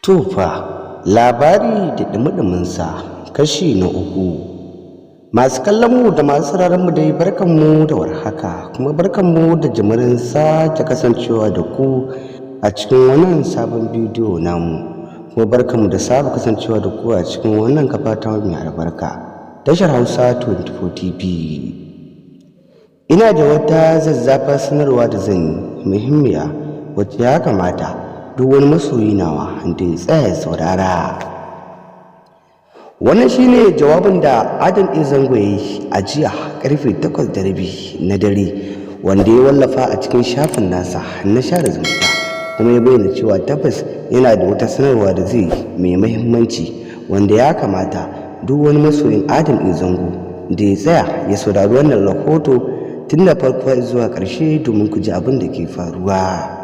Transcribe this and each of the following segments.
To fa, labari da ɗumi-ɗuminsa kashi na uku. Masu kallon mu da masu sauraron mu dai, barkanmu da warhaka, kuma barkanmu da jimirin sake kasancewa da ku a cikin wannan sabon bidiyo namu. Kuma barkanmu da saba kasancewa da ku a cikin wannan kafa ta mai albarka, tashar Hausa 24 TV. Ina da wata zazzafar sanarwa da zan yi, muhimmiya, wacce ya kamata duk wani masoyi nawa da ya tsaya ya saurara. Wannan shine jawabin da Adam A. Zango ya yi a jiya karfe 8:30 na dare, wanda ya wallafa a cikin shafin nasa na sada zumunta, kuma ya bayyana cewa tabbas yana da wata sanarwa da zai yi mai muhimmanci, wanda ya kamata duk wani masoyin Adam A. Zango da ya tsaya ya saurari wannan rahoto tun da farko zuwa ƙarshe domin ku ji abin da ke faruwa.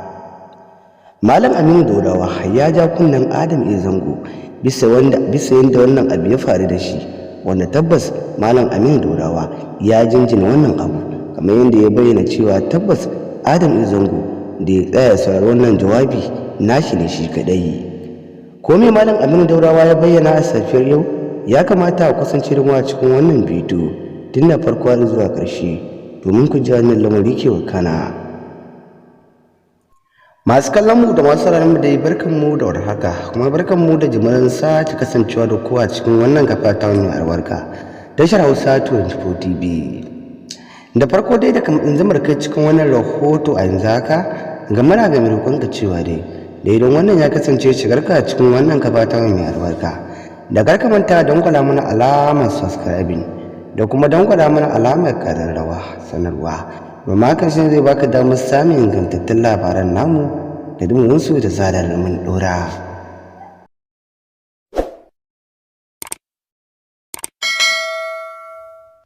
Malam Aminu Daurawa ya ja kunnen Adam A. Zango bisa yadda wannan abu ya faru da shi, wanda tabbas Malam Aminu Daurawa ya jinjina wannan abu, kamar yadda ya bayyana cewa tabbas Adam A. Zango da ya tsaya saurari wannan jawabi nashi ne shi kadai. Ko me Malam Aminu Daurawa ya bayyana a safiyar yau? Ya kamata a kasance da mu a cikin wannan bidiyo tun da farko har zuwa ƙarshe domin ku ji wannan lamari ke wakana. Masu kallon mu da masu sauraron mu dai, barkan mu da warhaka, kuma barkan mu da jimirin sake kasancewa da ku a cikin wannan kafa ta mai albarka, tashar Hausa 24 TV. Da farko dai, da kamar in kai cikin wannan rahoto a yanzu haka, ga muna ga mai roƙonka cewa dai da idan wannan ya kasance shigarka cikin wannan kafa ta mai albarka, da kar ka manta dangwala mana alamar subscribing da kuma dangwala mana alamar ƙararrawa sanarwa, domin hakan shi zai baka damar samun ingantattun labaran namu da dumin su da zarar mun dora.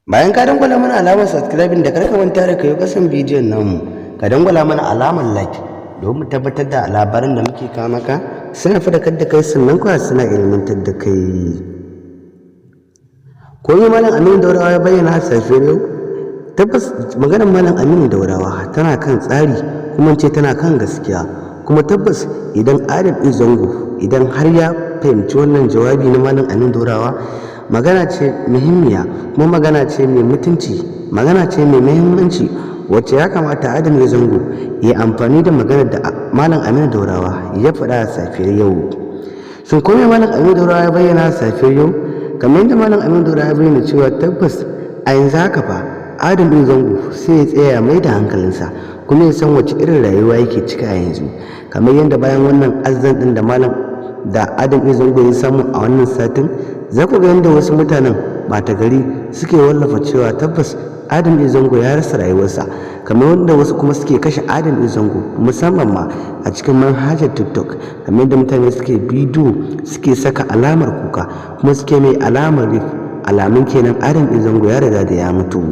Bayan ka dangwala mana alamar subscribing, da karka manta da kayo kasan bidiyon namu ka dangwala mana alamar like, domin mu tabbatar da labaran da muke kawo maka suna fadakar da kai, sannan kuwa suna ilmantar da kai. Ko me Malam Aminu Daurawa ya bayyana a safiyar yau? Tabbas maganar Malam Aminu Daurawa tana kan tsari, kuma ce tana kan gaskiya. Kuma tabbas idan Adam A. Zango idan har ya fahimci wannan jawabi na Malam Aminu Daurawa, magana ce muhimmiya, kuma magana ce mai mutunci, magana ce mai muhimmanci, wacce ya kamata Adam A. Zango ya amfani da maganar da Malam Aminu Daurawa ya faɗa a safiyar yau. Shin ko me Malam Aminu Daurawa ya bayyana a safiyar yau? Kamar yadda Malam Aminu Daurawa ya bayyana cewa tabbas a yanzu haka fa Adam A. Zango sai ya tsaya ya mai da hankalinsa, kuma ya san wace irin rayuwa yake ciki a yanzu. Kamar yadda bayan wannan accident ɗin da malam da Adam A. Zango ya samu a wannan satin, za ku ga yadda wasu mutanen ɓata gari suke wallafa cewa tabbas Adam A. Zango ya rasa rayuwarsa, kamar wanda wasu kuma suke kashe Adam A. Zango, musamman ma a cikin manhajar TikTok, kamar yadda mutane suke bidiyo suke saka alamar kuka, kuma suke mai alamar rip, alamun kenan Adam A. Zango ya riga da ya mutu.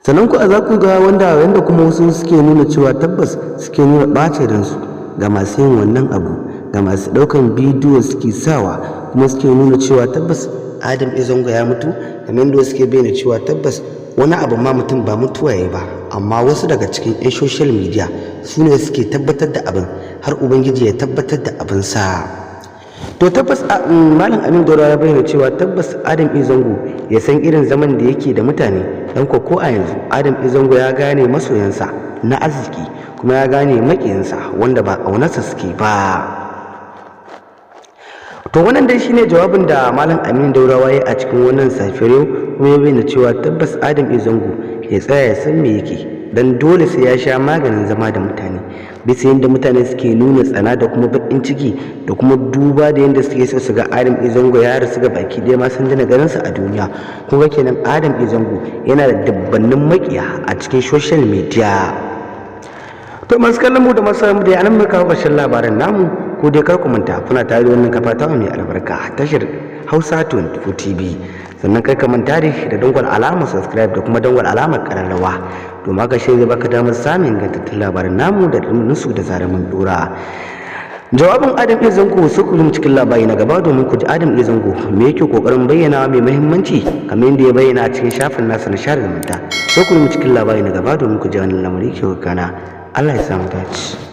Sannan ku za ku ga wanda kuma wasu suke nuna cewa tabbas suke nuna ɓacin ransu ga masu yin wannan abu, ga masu ɗaukan bidiyo suke sawa, kuma suke nuna cewa tabbas Adam A. Zango ya mutu, kamar yadda wasu ke bayyana cewa tabbas wani abu ma mutum ba mutuwa ya ba, amma wasu daga cikin 'yan social media su ne suke tabbatar da abin har Ubangiji ya tabbatar da abin sa. To tabbas Malam Aminu Daurawa ya bayyana cewa tabbas Adam A. Zango ya san irin zaman da yake da mutane, don ko a yanzu Adam A. Zango ya gane masoyansa na arziki, kuma ya gane maƙiyansa wanda ba ƙaunarsa suke ba. To wannan dai shine jawabin da Malam Aminu Daurawa ya a cikin wannan safiyar yau, kuma ya bayyana cewa tabbas Adam A. Zango ya tsaya ya san me yake, dan dole sai ya sha maganin zama da mutane, bisa yadda mutane suke nuna tsana da kuma baƙin ciki, da kuma duba da yadda suke so su ga Adam A. Zango ya rasu ga baki ɗaya ma sun dena ganinsa a duniya. Kuma kenan Adam A. Zango yana da dubbannin maƙiya a cikin social media. To masu kallon mu da masu mu da anan muka kawo ƙarshen labaran namu. Ko dai kar ku manta, kuna tare da wannan kafa ta mai albarka, tashar Hausa 24 TV. Sannan kar ka manta da dangwal alamar subscribe da kuma dangwal alamar ƙararrawa, domin haka shi zai baka damar samun ingantattun labaran namu da nusu da zarar mun dora. Jawabin Adam A. Zango, sai ku cikin labari na gaba domin ku ji Adam A. Zango me yake kokarin bayyana mai muhimmanci, kamar yadda ya bayyana a cikin shafin nasa na sada zumunta. Sai ku cikin labari na gaba domin ku ji wannan lamari ke wakana. Allah ya samu dace.